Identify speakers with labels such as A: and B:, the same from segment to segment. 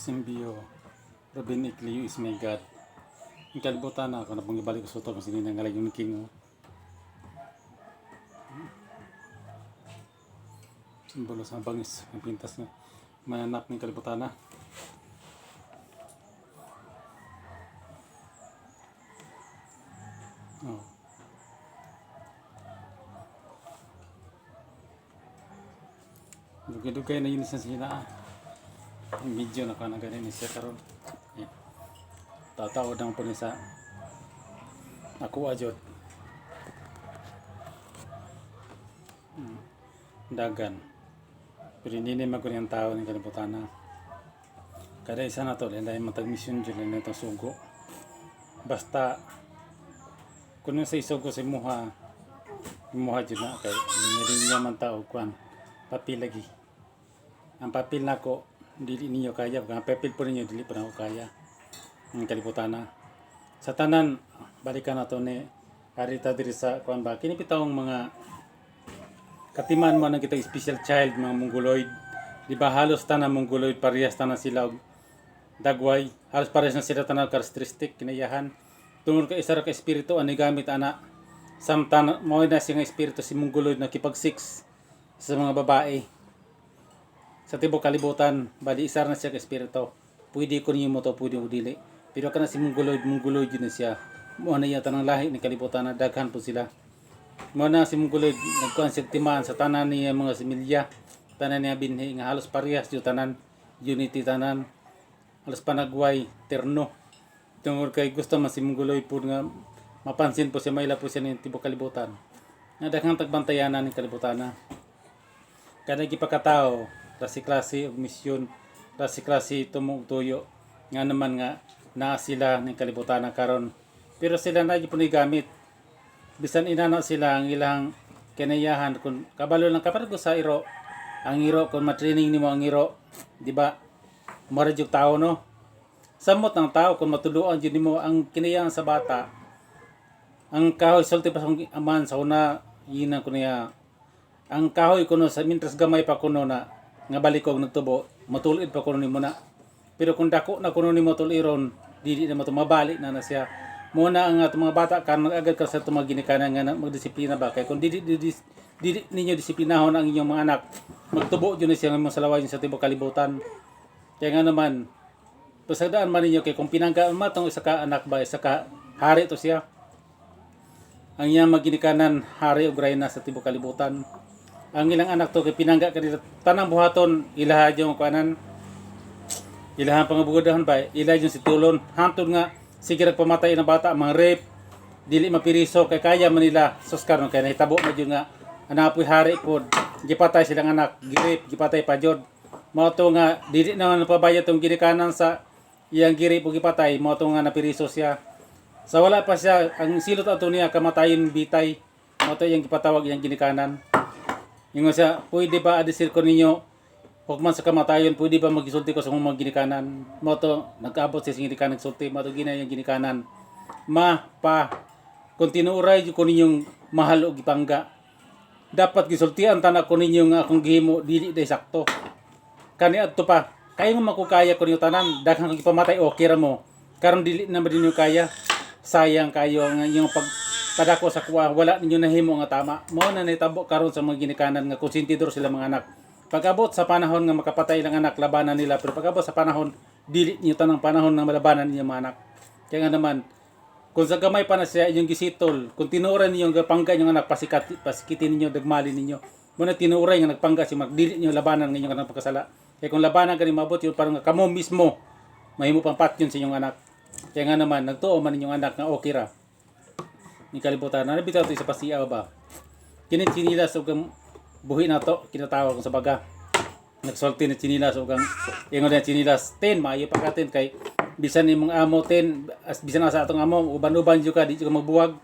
A: Simbio, Robin Ecleo is my God. Ang kalibutan na ako na pong ibalik ko sa ito, kasi hindi nga yung king. Oh. Simbolo sa bangis, ang pintas na mananap ng kalibutan na. Oh. Dugay-dugay na yun sa sila. Ah. Ang video na ka na ganin siya karon. Yeah. Tataod ang po ni sa ako ajod. Dagan. Pero hindi na magkunin ang tao ng kalibutan na. Kada isa na to, dahil matag mission dyan na itong sugo. Basta, kung sa isugo sa imuha, imuha dyan na kay hindi rin niya man tao kuan papel lagi. Ang papel nako dili ninyo kaya, ang papel po ninyo dili pa nako kaya. Ang kalibutan na. Sa tanan, balikan na to ni Arita diri sa kuan ba kini bitawng mga katiman mo ng kita special child mga mongoloid. Di ba halos tanan mongoloid parehas tanan sila og dagway. Halos parehas na sila tanan karakteristik kinayahan. Tungod kay isa ra ka espiritu ang gamit ana. Samtang mo na siya nga espiritu si mongoloid na kipag sex sa mga babae sa tibok kalibutan, bali isa na siya ka espiritu. Pwede ko ninyo mo to, pwede mo dili. Pero kana si mongoloid, mongoloid yun na siya. Mo na iya tanang lahi ni kalibutan na daghan po sila. Mo na si mongoloid nagkuan siya timaan sa tanan niya mga similya, tanan niya binhi nga halos parehas yung tanan, unity tanan. Halos panagway, terno. Tungod kay gusto man si mongoloid po nga mapansin po siya, maila po siya ng tibok kalibutan. Nga daghang tagbantayanan ng kalibutan na. Kada gipakatao, klase-klase og misyon, klase-klase tumo og tuyo. Nga naman nga naa sila ng kalibutan na karon. Pero sila na gyud gamit. Bisan inana sila ang ilang kinayahan kung kabalo lang kapag ko sa iro, ang iro kung matraining nimo ang iro, di ba? Mura jud tao no. Samot ng tao kung matuluan jud nimo ang kinayahan sa bata. Ang kahoy sulti pa sa akong amahan sa una yun ko niya ang kahoy kuno sa mintras gamay pa kuno na nga balikog nagtubo matulid pa kuno nimo na, pero kung dako na kuno nimo tuliron dili na mo mabali na na siya. Mo na ang atong mga bata kan agad ka sa atong mga ginikanan nga magdisiplina ba kay kung dili dili, dili ninyo disiplinahon ang inyong mga anak, magtubo jud na siya ng mga salawayon sa tibok kalibutan. Kaya nga naman pasagdaan man ninyo kay kung pinangga man tong isa ka anak ba, isa ka hari to siya, ang iyang maginikanan hari og rayna sa tibok kalibutan. Ang ilang anak to kay pinangga kanila tanang buhaton ilaha yung kuanan, ilahan pangabugodahan ba, ilaha yung situlon hantod nga sige pamatay ng bata, mga rape, dili mapiriso kay kaya man nila. Sus, karon kay nahitabo na jud nga anak po'y hari pod, gipatay silang anak, gi-rape, gipatay pa jud. Mao to nga dili na napabayad tong ginikanan sa iyang gi-rape ug gipatay. Mao to nga napiriso siya. Sa wala pa siya, ang silot ato niya kamatayon bitay. Mao to iyang gipatawag iyang ginikanan. Ingon siya, "Pwede ba adisir ko ninyo, hukman sa kamatayon, pwede ba magisulti ko sa akong mga ginikanan?" Mao to, nag-abot siya sa ginikanan nagsulti, mao to gina iyang ginikanan. "Ma, pa, kung tinuoray jud ko ninyong mahal og ipangga, dapat gisultian tanan ko ninyo nga akong gihimo dili day sakto. Kani adto pa, kayo nga makukaya ko ninyo tanan, daghang kong ipamatay, okay ra mo. Karon dili na ba ninyo kaya? Sayang kayo ang inyong pagpadako sa kuwa, wala ninyo nahimo nga tama." Mao na nahitabo karon sa mga ginikanan nga konsentidor sila mga anak. Pag-abot sa panahon nga makapatay lang anak, labanan nila. Pero pag-abot sa panahon, dili niyo tanang panahon nga malabanan ninyo mga anak. Kaya nga naman, kung sa gamay pa na siya inyong gisitol, kung tinuoran ninyo ang pangga inyong anak, pasikat, pasikitin ninyo, dagmali ninyo. Muna tinuoray nga nagpangga si magdili ninyo labanan ng inyong anak pagkasala. Kaya kung labanan ka ni mabot, yun parang nga kamo mismo, mahimo pang patyon sa inyong anak. Kaya nga naman, nagtuo man inyong anak nga okay ra. Ni kalibutan, ano bitaw ito sa pasiyaw ba? Kini chinilas ug ang buhi na to, kinatawag ko sa baga. Nagsulti ni chinilas ug ang ingon na chinilas, "Ten, maayo pa ka, ten, kay bisan imong amo, ten, as bisan sa atong amo, uban-uban jud ka, di jud ka magbuwag."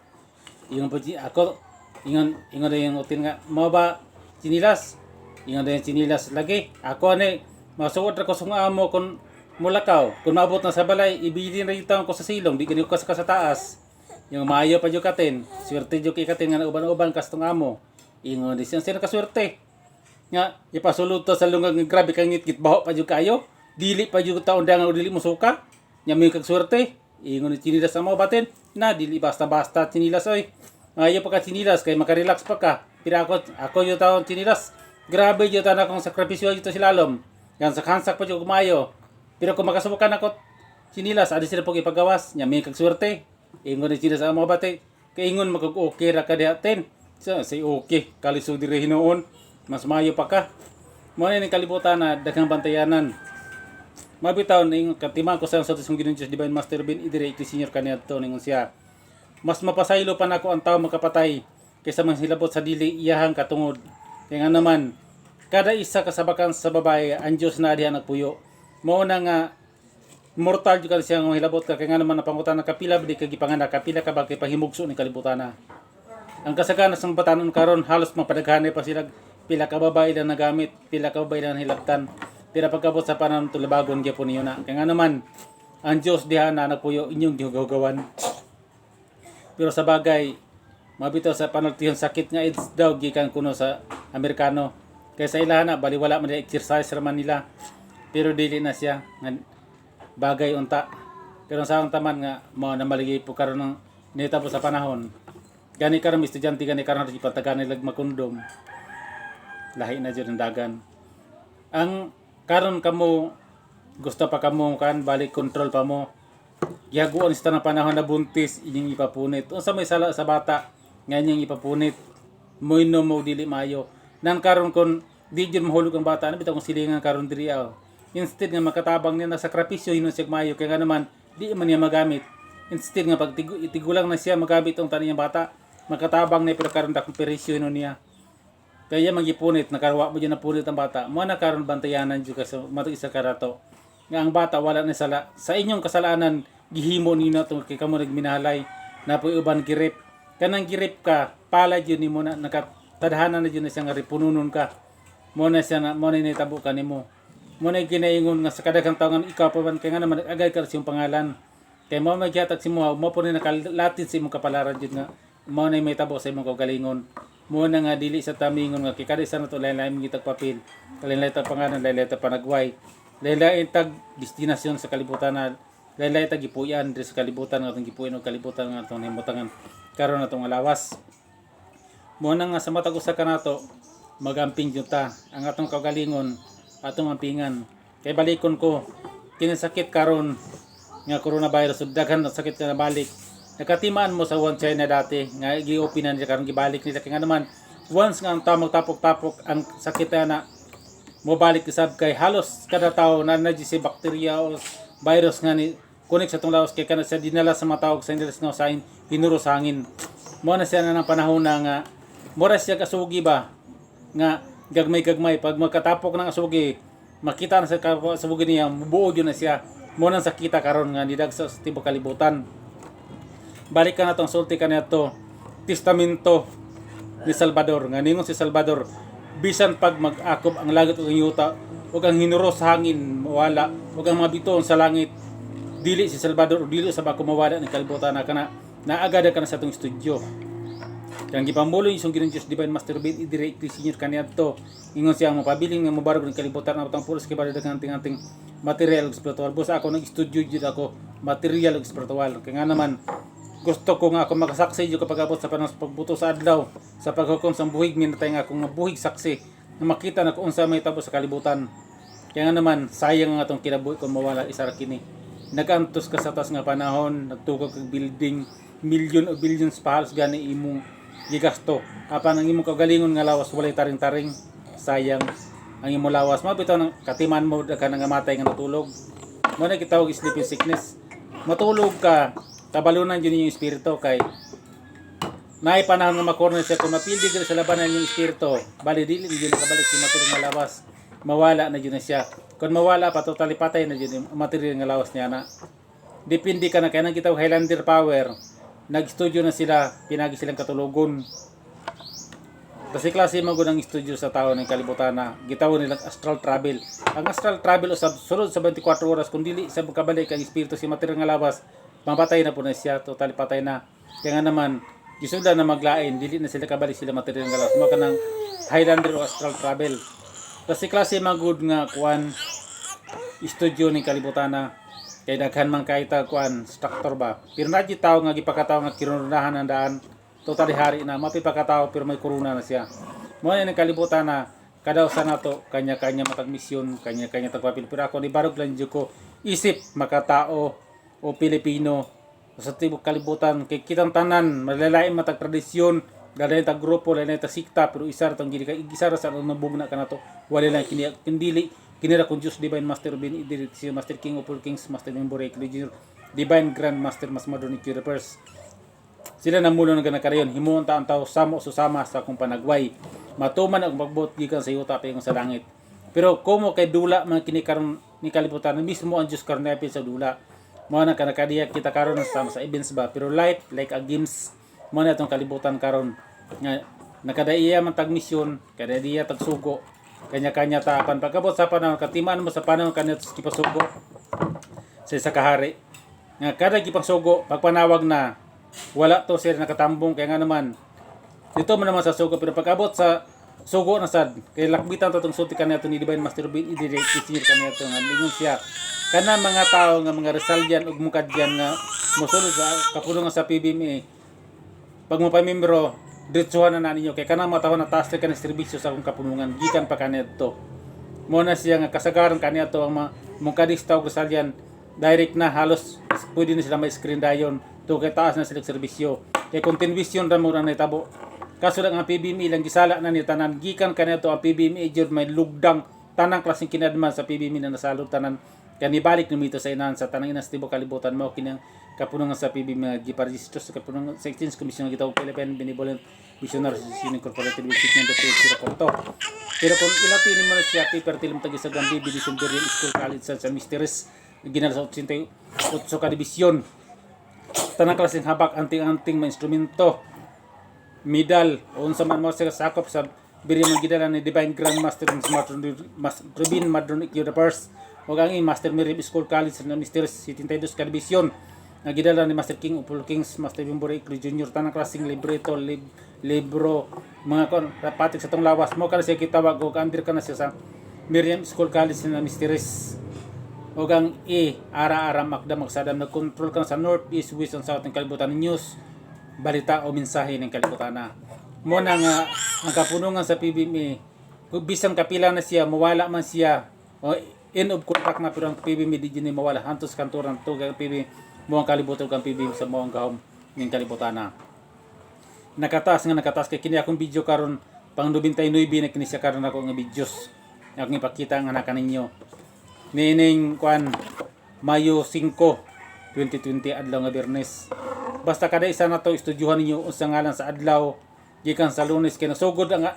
A: Ingon po ako, ingon ingon na yung utin nga, "Mo ba chinilas?" Ingon na yung chinilas, "Lagi, ako ani, masuot ra ko sa akong amo kung mulakaw, kung maabot na sa balay, ibilin ra yung taon ko sa silong, di gani ko sa taas." Yung, "Maayo pa jud ka, ten, swerte jud kay ka, ten, nga uban-uban kas tong amo." Ingon di siya, "Sino kaswerte? Nga, ipasulod to sa lungag nga grabe kang ngitngit, baho pa jud kayo." Dili pa jud taon dangan o dili mo suka. Nya may kag swerte. Ingon ni tsinilas sa mga batin. Na dili basta-basta tsinilas oy. Ayaw pa ka tsinilas kay makarelax pa ka. Pero ako yung taon tsinilas. Grabe jud taon akong sakripisyo dito sa lalom. Yan sa kansak pa jud kumayo. Pero kung makasubukan ako tsinilas, adi sila pag ipagawas. Nya may kag swerte. Ingon ni tsinilas sa mga bate. Kay ingon magkag okay ra ka diha ten. So, say okay, kalisod diri hinuon. Mas maayo pa ka. Mo ni kalibutan na daghang bantayanan. Mabitaw ning katima ko sa sa Ginoong Diyos Divine Master Ben idire iti senior kaniadto ningon siya. Mas mapasaylo pa nako ang tao makapatay kaysa manghilabot sa dili iyahang katungod. Kaya nga naman, kada isa kasabakan sa babae, ang Diyos na diha nagpuyo. Mao na nga mortal jud ka siya nga hilabot ka, kaya nga naman napangutan na kapila di ka gipanganak, kapila ka ba kay pahimugso ni kalibutan na. Ang kasagaran sa batanon karon halos mapadaghanay pa sila, pila ka babae lang nagamit, pila ka babae lang hilabtan. Pero pagkabot sa panahon tulabagon gyapon niyo na. Kaya nga naman, ang Diyos diha na nagpuyo inyong gihugawgawan. Pero sa bagay, mabitaw sa panultihon sakit nga AIDS daw gikan kuno sa Amerikano. Kaya sa ilaha na baliwala man nila, exercise ra man nila. Pero dili na siya nga bagay unta. Pero sa akong taman nga mao na maligay po karon ng nitabo sa panahon. Gani karon estudyante gani karon ipatagan nila makundom. Lahi na jud ang dagan. Ang karon kamo gusto pa kamo kan balik control pa mo. Gihaguan sa tanang panahon na buntis inyong ipapunit. Unsa may sala sa bata nga inyong ipapunit? Moinom mo dili maayo. Nan karon kon di jud mahulog ang bata, ano bitaw kung silingan karon diri aw. Instead nga makatabang niya na sakripisyo hinon siya maayo, kaya nga naman di man niya magamit. Instead nga pag itigulang na siya magamit ang tanan niyang bata, makatabang niya, pero karon dakong perisyo hinon niya. Kaya magipunit, nakarwa mo dyan na punit ang bata. Mo na karon bantayanan jud ka sa matag isa karato. Nga ang bata wala na sala. Sa inyong kasalanan gihimo ninyo to kay kamo nagminahalay na po uban girip. Kanang girip ka, palad yun nimo na nakatadhana na jud na siya nga ripununon ka. Mo na siya na mo na nitabo ka nimo. Mo na ginaingon nga sa kadaghang tawo nga ikaw pa man, kay nga naman agay ka sa iyong pangalan. Kay mo maghihatag si mo, mo po ni nakalatin sa imong kapalaran jud nga mo na may tabo sa imong kaugalingon. Mo na nga dili sa tamingon nga kay kada isa na to lain-lain gitag papel. Lain-lain tag pangalan, lain-lain tag panagway. Lain-lain tag destinasyon sa kalibutan na lain-lain tag gipuy-an diri sa kalibutan nga atong gipuy-an og kalibutan nga atong nahimutangan karon atong alawas. Mo na nga sa matag usa ka nato magamping jud ta ang atong kaugalingon atong ampingan. Kay balikon ko kini sakit karon nga coronavirus ug daghan na sakit nga nabalik. Nakatimaan mo sa Wuhan, China dati nga gi-open na nila, karon gibalik nila, kay nga naman once nga ang tao magtapok-tapok ang sakit na mobalik usab, kay halos kada tao na na si bakterya o virus nga ni connect sa atong lawas, kay kana siya dinala sa mga tao sa dinala sa hinuro sa hangin. Mo na siya na ng panahon na nga mura siya kasugi ba nga gagmay-gagmay, pag magkatapok ng asugi makita na sa kasugi niya, mubuo yun na siya. Mo nang sakita karon nga nidagsa sa tibuok kalibutan. Balik ka na tong sulti kaniadto testamento ni Salvador nga ningon si Salvador, bisan pag mag-akob ang langit ug ang yuta ug ang hinuro sa hangin mawala ug ang mga bituon sa langit, dili si Salvador ug dili sa bako mawala ng kalibutan na kana naagad ka na sa atong studio. Kang gipamulong isong Ginoong Diyos Divine Master Ben idire Senior kaniadto. Ingon siya mapabiling nga mobarog ng kalibutan ang atong pulos kay bali daghang anting material ug spiritual. Busa ako nag-studio jud ako material ug spiritual. Kaya nga naman gusto ko nga ako makasaksi jud kapag abot sa panahon sa pagbuto sa adlaw sa paghukom sa buhig minatay nga akong mabuhig saksi na makita na kung unsa may tabo sa kalibutan. Kaya nga naman sayang ang atong kinabuhi kung mawala isa ra kini. Nagantos ka sa taas nga panahon, nagtugag kag building, million o billions pa halos gani imong gigasto. Apan ang imong kaugalingon nga lawas walay taring-taring, sayang ang imong lawas. Mabitaw ng katiman mo daghan nga matay nga natulog. Mo na gitawag sleeping sickness. Matulog ka, kabalunan yun yung espiritu kay naay panahon nga makorner siya. Kung mapildi ka sa labanan yung espiritu, bali dili na yun nakabalik si material nga lawas, mawala na yun na siya. Kung mawala pa totally, patay na yun yung material nga lawas niya na. Depende ka na kaya nang gitawag Highlander power. Nag-studio na sila, pinagi silang katulogon. Kasi klase mo ang studio sa tao ng kalibutan na gitawag nilang astral travel. Ang astral travel usab sulod sa 24 oras, kung dili sa kabalik ang espiritu si material nga lawas, mapatay na po na siya, totally patay na. Kaya nga naman gisugdan na maglain, dili na sila kabalik sila material nga lawas. Mo kanang Highlander o astral travel. Kasi klase magud nga kuan. studio ning kalibutana kay daghan man kay ta kuan structure ba, pero naa tao nga gipakatawo nga kinurunahan ang daan, totally hari na mapipakatao, pero may korona na siya. Mo na ning kalibutan na kada usa nato kanya-kanya matag misyon, kanya-kanya tagpapil, pero ako ni barog lang jud ko isip makatao o Pilipino sa tibok kalibutan kay kitang tanan malalain matag tradisyon, lain tag grupo, lain tag sikta, pero isa ra tong gili kay isa ra sa nabugna kanato. Wala lang kini kindili kinira kung Diyos Divine Master bin Idris, si Master King of all Kings, Master Memborek Junior, Divine Grand Master Mas Madron Universe. Sila namulong ng ganakarayon himuon ta ang tao samo susama sa akong panagway, matuman ang pagbot gikan sa yuta paingon sa langit. Pero como kay dula man kini karon ni kalibutan, mismo ang Dios karon naapil sa dula. Mao na kanakadiya kita karon sa events ba, pero life like a games. Mao na itong kalibutan karon nga nakadaiya man tag misyon, kadaiya tag sugo, kanya-kanya ta. Apan pagkabot sa panahon, katimaan mo sa panahon kaniya gipasugo sa isa kahari nga kada gipangsugo, pagpanawag na, wala to sir nakatambong. Kaya nga naman dito man naman sa sugo, pero pag-abot sa sugo na sad kay lakbitan to tong sulti kaniya ni Divine Master Bin i-direct senior kaniya to nga lingon siya kana mga tao nga mga Rizalian ug Mukadyan nga mosulod sa kapulungan sa PBMA, pag mo pamembro, diretsuhan na ninyo kay kanang mga tawo na taas ka ng serbisyo sa akong kapulungan gikan pa kaniadto. Mo na siya nga kasagaran kaniadto ang mga Mukadista ug Rizalian, direct na halos pwede na sila may screen dayon to kay taas na sila serbisyo, kay continuation ra mo na nahitabo. Kaso lang ang PBMA lang gisala na ni tanan gikan kaniadto. Ang PBMA jud may lugdang tanang klaseng kinadman sa PBMA na nasalod tanan kaya nibalik ni mito sa inahan sa tanang inas tibuok kalibutan. Mao kini ang kapunungan sa PBMA nga giparehistro sa kapunungan sa Exchange Commission nga gitawag Philippine Benevolent Missionary Association Incorporated with seat number 204. Pero kung ilati nimo na siya, paper tilim tagi sa Gambi Division Burial School College sa Mysteries ginala sa 88 ka division, tanang klaseng habak, anting-anting, mga instrumento, medal o unsa man mo sila sakop sa biri man gidala ni Divine Grandmaster ng Smart Ruben Madron the First o ang Master Miriam School College sa Mysteries 72 ka division nga gidala ni Master King of all Kings, Master Bimbore Jr., tanang klaseng libreto, libro, mga kon patik sa tong lawas mo kana siya gitawag og under kana siya sa Miriam School College na Mysteries o ang E ara ara makda magsadam nagkontrol ka sa north, east, west and south ng kalibutan, news, balita o mensahe ng kalibutan na. Mo na nga ang kapunungan sa PBMA, kung bisan kapila na siya mawala man siya o end of contract na, pero ang PBMA di ni mawala hantos kanturan to ang PBMA mo ang kalibutan kang PBMA sa mo ang gahom ng kalibutan na nakataas nga nakataas. Kay kini akong video karon pang 99 na kini siya karon ako nga videos akong ipakita nga naka ninyo niining kuan, Mayo 5, 2020, adlaw nga Biyernes. Basta kada isa na to estudyuhan ninyo unsa ngalan sa adlaw gikan sa Lunes kay nasugod ang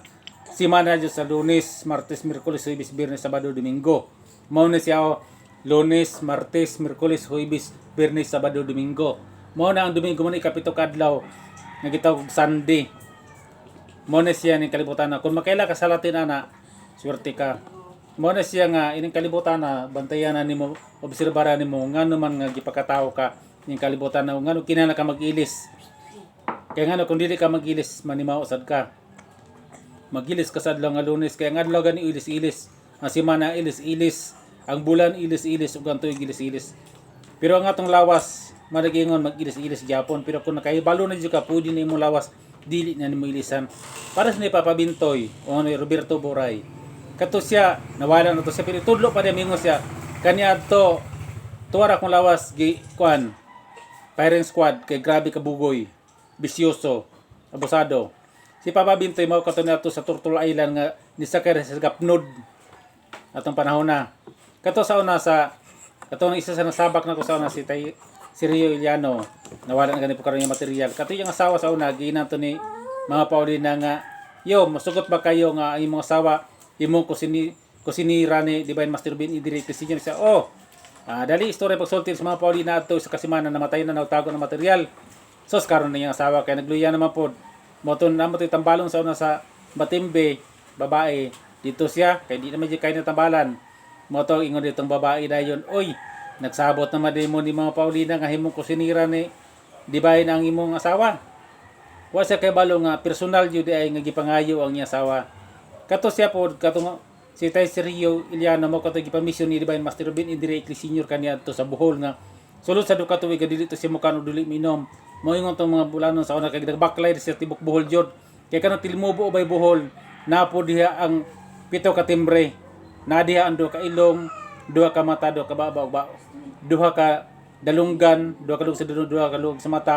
A: simana jud sa Lunes, Martes, Miyerkules, Huwebes, Biyernes, Sabado, Domingo. Mao na siya oh, Lunes, Martes, Miyerkules, Huwebes, Biyernes, Sabado, Domingo. Mao na ang Domingo mo na ikapito ka adlaw nga gitawag og Sunday. Mao na siya ning kalibutan na kung makaila ka sa Latin ana, swerte ka. Mao na siya nga ining kalibutan na bantayan na nimo, obserbara nimo ngano man nga gipakatao ka ning kalibutan na, ngano kinahanglan ka mag-ilis. Kaya ngano kung dili ka mag-ilis, manimao sad ka. Magilis ka sa adlaw nga Lunes kaya ang adlaw gani ilis-ilis, ang semana ilis-ilis, ang bulan ilis-ilis ug ang tuig ilis-ilis. Pero ang atong lawas managingon mag-ilis-ilis gyapon, pero kung nakahibalo na jud ka, pwede na imong lawas dili na nimo ilisan. Para sa ni Papa Bintoy o ni Roberto Boray, kato siya nawala na to siya, pero tudlo pa niya, mingon siya kaniadto, tuwara akong lawas gi kuan firing squad kay grabe ka bugoy, bisyoso, abusado. Si Papa Bintoy mao kato nato sa Turtle Island nga nisakay sa Gapnod atong panahon na. Kato sa una sa kato ang isa sa nasabak na ko sa una, si tay si Rio Iliano, nawala na gani po karon yung material. Kato yung asawa sa una giinan to ni mga Paulina nga, yo masugot ba kayo nga ang imong asawa imong kusini kusinira ni Divine Master Bin i-direct siya siya oh. Ah, dali istorya pagsulti sa mga Paulina adto sa kasimana, namatay na, nautago ng material. Sos karon na iyang asawa kay nagluya naman pod. Mo to na mo tambalon sa una sa Batimbe, babae. Dito siya kay di naman di kay tambalan. Mo to ingon ditong babae dayon, "Oy, nagsabot naman din mo ni mga Paulina nga himong kusinira ni Divine ang imong asawa." Wa siya kay balo nga personal jud ay nga gipangayo ang iyang asawa. Kato siya pod katong Si Tay Sergio Iliano mo kato gipamisyon ni Divine Master Ruben indirectly senior kaniadto sa Bohol nga sulod sa duha ka tuig dili to siya mukano, dili minom. Moingon tong mga bulanon sa una kay nagbaklay siya tibok Bohol jud. Kay kanang tilmubo bay Bohol, napo diha ang pito ka timbre. Na diha ang duha ka ilong, duha ka mata, duha ka baba, ba, duha ka dalunggan, duha ka lug sa dulong, duha ka lug sa mata,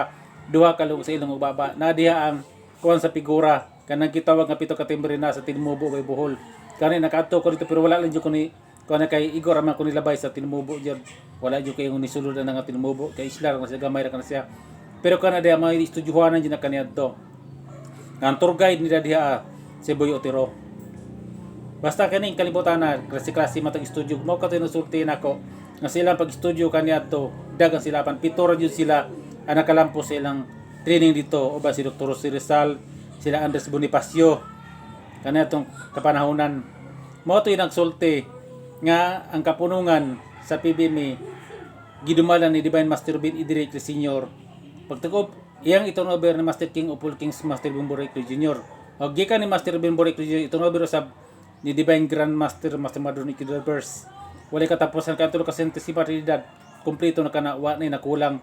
A: duha ka lug sa ilong ug baba. Na diha ang kuan sa figura kanang gitawag nga pito ka timbre na sa Tilmubo bay Bohol. Kani nakaadto ko dito pero wala lang jud ko ni kuan na kay Igor man ko nilabay sa Tilmubo jud. Wala jud kay nisulod na nga Tilmubo kay isla ra na siya, gamay ra kana siya. Pero kana diha may estudyohanan jud na kaniadto. Ang tour guide nila diha si Boy Otero. Basta kaning kalibutan na klase-klase matag studio mo kato nasulti nako nga sila pag studio kaniadto dagang sila pan pito ra jud sila ang nakalampo sa ilang training dito o ba si Dr. Jose Rizal, sila Andres Bonifacio kaniadtong kapanahonan. Mao to'y nagsulti nga ang kapunungan sa PBMA gidumalan ni Divine Master Ruben Idric Sr. Pagtagob, iyang i-turnover ni Master King of all Kings, Master Bimbo Recto Jr. O gikan ni Master Bimbo Recto Jr., i-turnover usab ni Divine Grandmaster Master Madron Verse. Walay katapusan kay tulo ka sentisipa Trinidad. Kompleto na kana, wa na nakulang.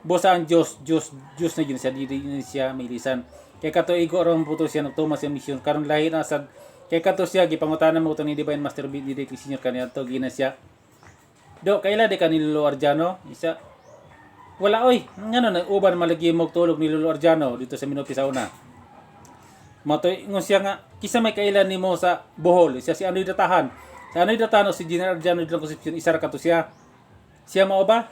A: Busa ang Diyos, Diyos, Diyos na yun siya, dili na siya mailisan. Kay kato igo aron puto siya nagtuma siya mission karon lahi na sad kay kato siya gipangutana mo ni Divine Master B Didi Senior kaniadto gina siya. Do kaila di ka ni Lolo Arjano? Isa wala oy, ngano na uban malagi mo tulog ni Lolo Arjano dito sa Minopi sa una. Matoy ingon siya nga kisa may kailan nimo sa Bohol, siya si Anoy Datahan. Sa Anoy Datahan o si General Arjano de la Concepcion, isa ra kato siya. Siya mao ba?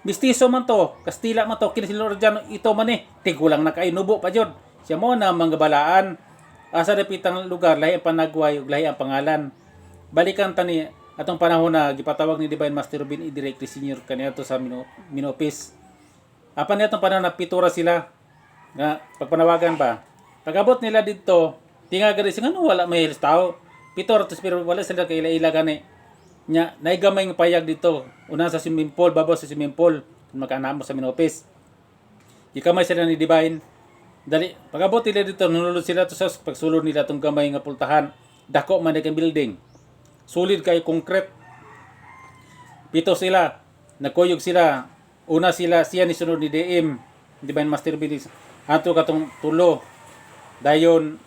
A: Mistiso man to, Kastila man to, kini si Lolo Arjano ito man eh, tigulang na kay nubo pa jud. Siya mo na mga balaan. Asa dapitang lugar, lahi ang panagway ug lahi ang pangalan. Balikan tani atong panahon na gipatawag ni Divine Master Ruben E. Directly Senior kaniadto sa Minopis. Apan niya itong panahon na pitura sila nga pagpanawagan ba. Pag-abot nila dito, tinga gani siya ngano wala may tao. Pito ra to pero wala sila kaila-ila gani. Nya naigamay nga payag dito. Una sa swimming pool, babaw sa swimming pool, magkaanamo sa Minopis. Gikamay sila ni Divine. Dali, pag-abot nila dito, nunulod sila to sa pagsulod nila tong gamay nga pultahan. Dako man ang building. Solid kay concrete. Pito sila. Nagkuyog sila. Una sila, siya ni sunod ni DM. Divine Master Bilis. Ato katong tulo. Dayon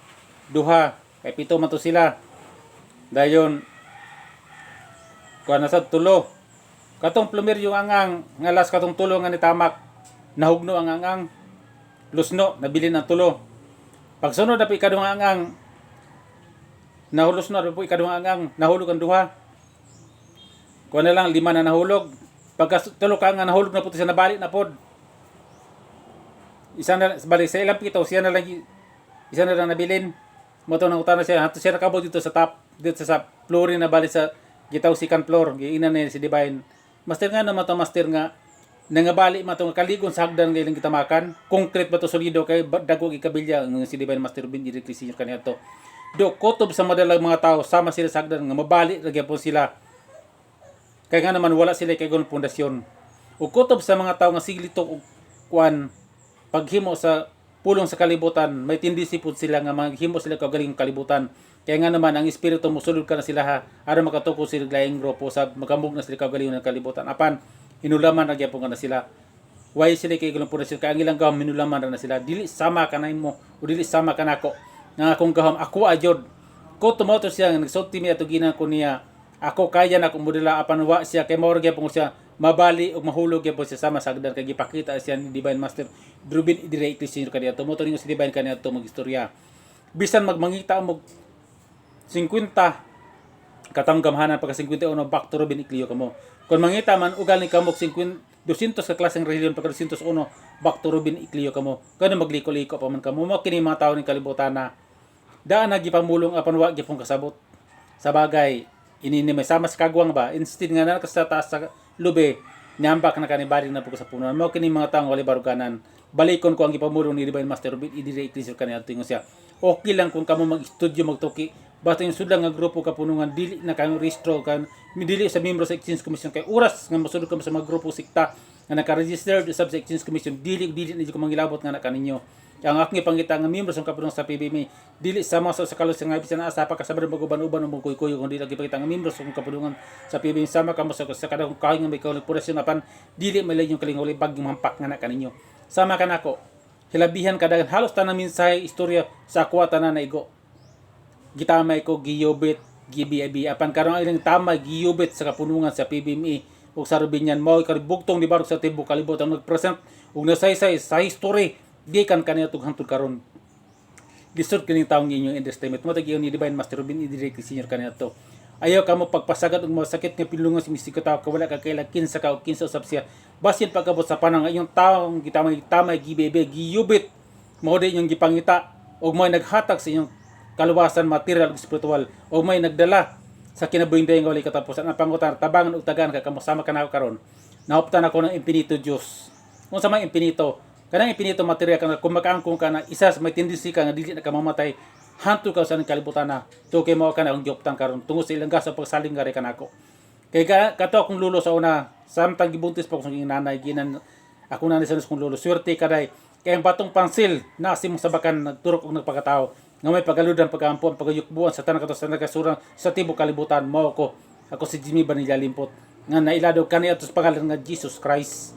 A: duha. Kay pito man to sila. Dayon kuha na sa tulo. Katong plumir yung angang ngalas katong tulo nga nitamak. Nahugno ang angang. Lusno, nabilin ang tulo. Pagsunod na po ikaduhang angang, nahulos na po ikaduhang angang, nahulog ang duha. Kuha na lang, lima na nahulog. Pagka tulo ka nga nahulog na po siya, nabalik na pod. Isa na, balik sa ilang pito, siya na lang, isa na lang nabilin. Mo to nang utana siya, hato siya nakabot dito sa top, dito sa flooring na balik sa gitaw second floor, giina na si Divine. Master nga naman to, master nga, nangabali man to nga kaligon sa hagdan nga ilang gitamakan. Concrete ba to solido kay dago gikabilya nga si Divine Master Bin directly senior kaniadto. Do kutob sa madalag mga tao sama sila sa hagdan nga mabali ra gyapon sila. Kay nga naman wala sila kay pundasyon. Ug kutob sa mga tao nga siglitok og kuan paghimo sa pulong sa kalibutan, may tendency pud sila nga maghimo sila kagaling kalibutan. Kaya nga naman ang espiritu mosulod ka na sila ha aron makatuko sila laing grupo sa makamog na sila kagalingon ng kalibutan. Apan hinulaman ra gyapon ka na sila. Why sila kay gulong pundasyon? Kay ang ilang gahom hinulaman ra na sila. Dili sama ka na imo o dili sama kanako. Nga akong gahom ako ajod. Ko tumoto siya nga nagsulti mi ato ginan ko niya. Ako kaya na akong modela apan wa siya kay mao ra gyapon siya mabali o mahulog gyapon siya sama sa hagdan kay gipakita siya ni Divine Master Ruben Directly Senior kaniadto. Mo to ningon si Divine kaniadto magistorya. Bisan magmangita mo 50 katang gamhanan, pagka 51 back to Ruben Ecleo kamo. Kung mangita man ugal ni kamok 50 200 ka klaseng relihiyon, pagka 201 back to Ruben Ecleo kamo. Kano magliko-liko pa man kamo. Mo kini mga tao ning kalibutan na daan na gipamulong apan wa gyapon kasabot. Sa bagay inini may sama sa kagwang ba instead nga na sa taas sa lube nyambak na kanibali na po sa puno. Mo kini mga taong walay baruganan. Balikon ko ang gipamulong ni Divine Master Ruben Idire Ecclesiar kaniadto siya. Okay lang kung kamo mag-studio magtuki basta yung sudlang nga grupo kapunungan dili na kang rehistro kan dili sa membro sa Exchange Commission kay oras nga mosulod kamo sa mga grupo sikta nga naka-register sa Exchange Commission, dili dili na jud ko mangilabot nga na kaninyo. Ang akong ipangita nga miyembro sa kapulungan sa PBMA dili sama sa kalos nga bisan asa pa kasabay mag-uban-uban ang kuy-kuy, kung dili ipangita nga miyembro sa kapulungan sa PBMA sama kamo sa kadakong kahoy nga may kaulig purasyon, apan dili may yung kalinguli bagyong hampak nga na kaninyo. Sama ka nako. Hilabihan kadagan halos tanang mensahe istorya sa akuha tanan na igo. Gitamay ko, giyubit, gibiabi, apan karon ang ilang tamay giyubit sa kapunungan sa PBMA ug sa Rubinian mao bugtong ni barog sa tibuok kalibutan nagpresent ug nasaysay sa history gikan kaniya tug hangtod karon. Lisod kining taong inyong underestimate mo tag ni Divine Master Ruben Enrique Senior kaniya to. Ayaw ka mo pagpasagat og masakit nga pinulungan si misiko tao ka wala ka kaila kinsa ka o kinsa usab siya. Basin pagabot sa panang inyong taong gitamay tamay, gibebe, giyubit, mao di inyong gipangita og may naghatag sa inyong kaluwasan material ug spiritual o may nagdala sa kinabuhing dayon nga walay katapusan. Ang pangutan, tabangan ug tagaan ka kamo sama kanako karon. Nahuptan ako ng infinito Dios. Unsa may infinito? Kanang infinito material kana kung makaangkong ka na isa sa may tendency ka nga dili na ka mamatay hantod ka sa kalibutan na to kay mao ka na ang gihuptan karon tungod sa ilang gasa pagsaling ngari kanako. Kay kato akong lulo sa una, samtang gibuntis pa ko sa iyang nanay, ginan ako na sa kong lulo, "Swerte ka day kay ang batong pansil na simong sabakan nagturok og nagpakatao nga may pagaludan, pagaampo, pagayukbuan sa tanan kato sa nagasurang sa tibok kalibutan." Mao ko, ako si Jimmy Banilla Limpot nga nailado kani atos pangalan nga Jesus Christ.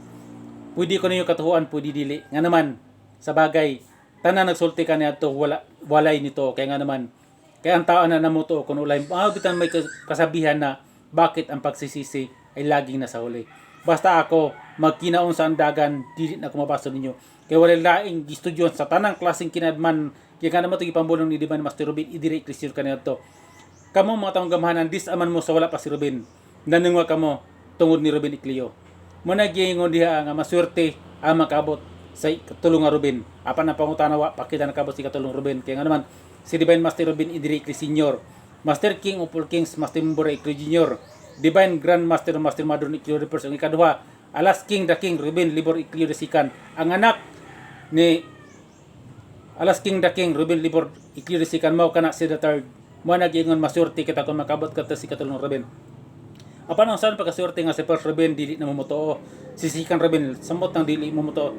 A: Pwede ko ninyo katuhuan, pwede dili. Nga naman, sa bagay, tanan nagsulti ka niya to, wala, walay nito. Kaya nga naman, kaya ang tao na namuto, kung ulay, bitan may kasabihan na bakit ang pagsisisi ay laging nasa huli. Basta ako, magkinaon sa andagan, dili na kumabaso ninyo. Kaya wala laing gistudyon sa tanang klaseng kinadman, kaya nga naman ito ipambulong ni Divine Master Ruben, idiri Christian kaniya to. Kamo mga taong gamhanan, disaman mo sa wala pa si Ruben. Nanungwa kamo tungod ni Ruben Ecleo. Muna giingon diha nga maswerte ang makabot sa katulong nga Ruben. Apan ang pangutana wa pakita nakabot si katulong Ruben. Kaya nga naman si Divine Master Ruben Enrique Senior, Master King of all Kings, Master Mbora Ecleo Junior, Divine Grand Master, Master Madron Ecleo the First. Ang ikaduha, Alas King the King Ruben Libor Ecleo the Second. Ang anak ni Alas King the King Ruben Libor Ecleo the Second mao kana si the third. Mo na giingon maswerte kita kung makabot ka si katulong Ruben. Apan ang saan pagkaswerte nga si First Ruben dili na momutuo. Si Second Ruben samot nang dili momutuo.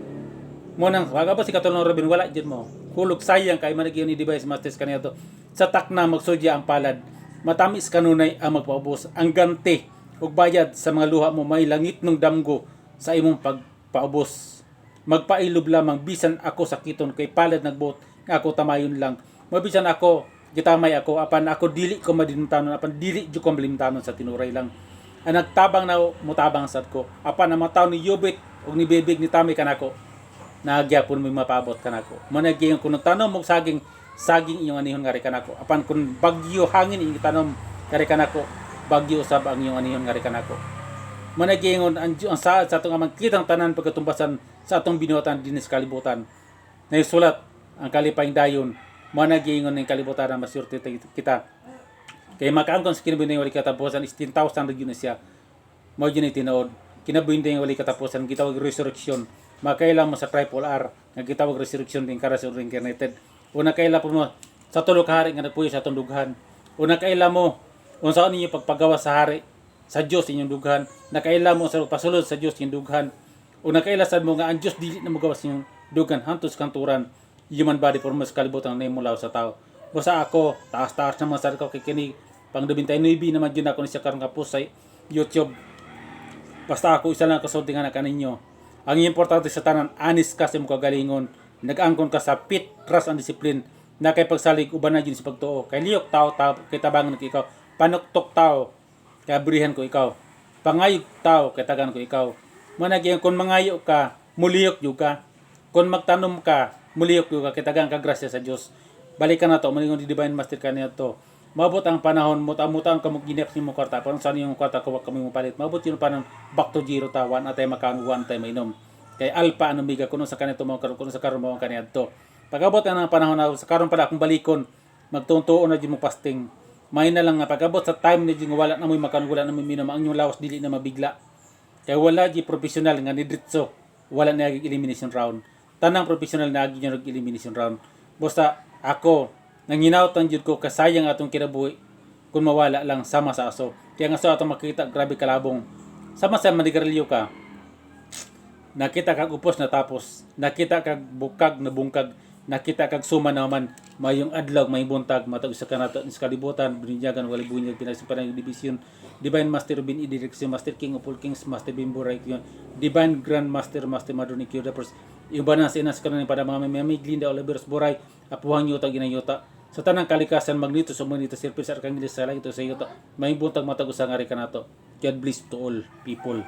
A: Mo nang pagabot si katulong Ruben, wala jud mo. Hulog, sayang kay man ni Device Masters kaniya to. Sa takna magsudya ang palad. Matamis kanunay ang magpaubos. Ang ganti ug bayad sa mga luha mo may langit nung damgo sa imong pagpaubos. Magpailob lamang bisan ako sakiton kay palad nagbuot nga ako tamayon lang. Mabisan ako gitamay ako, apan ako dili ko madinumtanon, apan dili jud ko malimtanon sa tinuray lang. Ang nagtabang na mutabang sad ko. Apan ang mga tao ni Yubit ug ni Bibig ni Tami kanako, nagyapon mo mapabot kanako. Managing kung nagtanom og saging, saging inyong anihon ngari kanako. Apan kung bagyo hangin inyong tanom ngari kanako, bagyo usab ang inyong anihon ngari kanako. Managingon ang saad sa atong amang kitang tanan pagkatumbasan sa atong binuhatan dinhi sa kalibutan. Naisulat ang kalipayng dayon, managingon ng kalibutan na masyurte kita. Kay makaangkon sa kinabuhi wali katapusan is 10,000 ra gyud na siya. Mao gyud ni tinuod. Kinabuhi wali katapusan gitawag resurrection. Makaila mo sa triple R nga gitawag resurrection din kara sa reincarnated. Una kaila po mo sa tulo ka hari nga nagpuyo sa atong dughan. Una kaila mo unsa ninyo pagpagawa sa hari sa Dios inyong dughan. Nakaila mo sa pasulod sa Dios inyong dughan. Una kaila sad mo nga ang Dios dili na mogawas inyong dughan hantos kanturan human body form sa kalibutan na mulaw sa tao. Basta ako, taas-taas naman sa ko kay kini pang 29 naman yun ako ni siya karon kapos sa YouTube. Basta ako, isa lang kasulti nga na kaninyo. Ang importante sa tanan, anis ka sa imong kagalingon, nag-angkon ka sa faith, trust and discipline, na kay pagsalig uban na yun sa pagtuo. Kay liyok tao, tao kay tabangan ko ikaw. Panuktok tao, kay abrihan ko ikaw. Pangayog tao, kay tagan ko ikaw. Managi kung mangayo ka, muliyok jud ka. Kung magtanom ka, muliyok jud ka, kay tagan ka grasya sa Dios. Balikan na to, malingon di Divine Master kaniya to. Mabot ang panahon, muta-muta ang kamong ginep mo kwarta, parang saan yung kwarta ko kami mo palit. Mabot yung panahon, back to zero ta, one atay makan, one atay mainom. Kay alpha and omega, kuno sa kanito mo karon, kuno sa karon mo kaniadto. Pagabot ang panahon na sa karon pala akong balikon, magtuon na jud mo fasting. May na lang nga pagabot sa time na jud nga wala na mo'y makan, wala na mo'y minom, ang inyong lawas dili na mabigla. Kay wala di professional nga nidritso, wala na elimination round. Tanang professional na agi nag elimination round. Basta ako, nanginawtan jud ko kasayang atong kinabuhi kung mawala lang sama sa aso. Kaya nga sa atong makita, grabe kalabong. Sama sa manigarilyo ka, nakita kag upos na tapos, nakita kag bukag na bungkag. Nakita kag suman naman mayong adlaw, may buntag, matag usa kanato sa kalibutan, binyagan wala bunyag pinagsiparang division, Divine Master Bin Idireksyon, Master King of all Kings, Master Bin Buray, Divine Grand Master, Master Madronic Yoda First. Yung ba na sa inas kanon para mga mamami Glinda Oliveros Buray, apuhang yuta, ginang yuta, sa tanang kalikasan, magnito sa magnito sirpil sa arkangel sa langit sa yuta, may buntag, matag usa nga kanato. God bless to all people.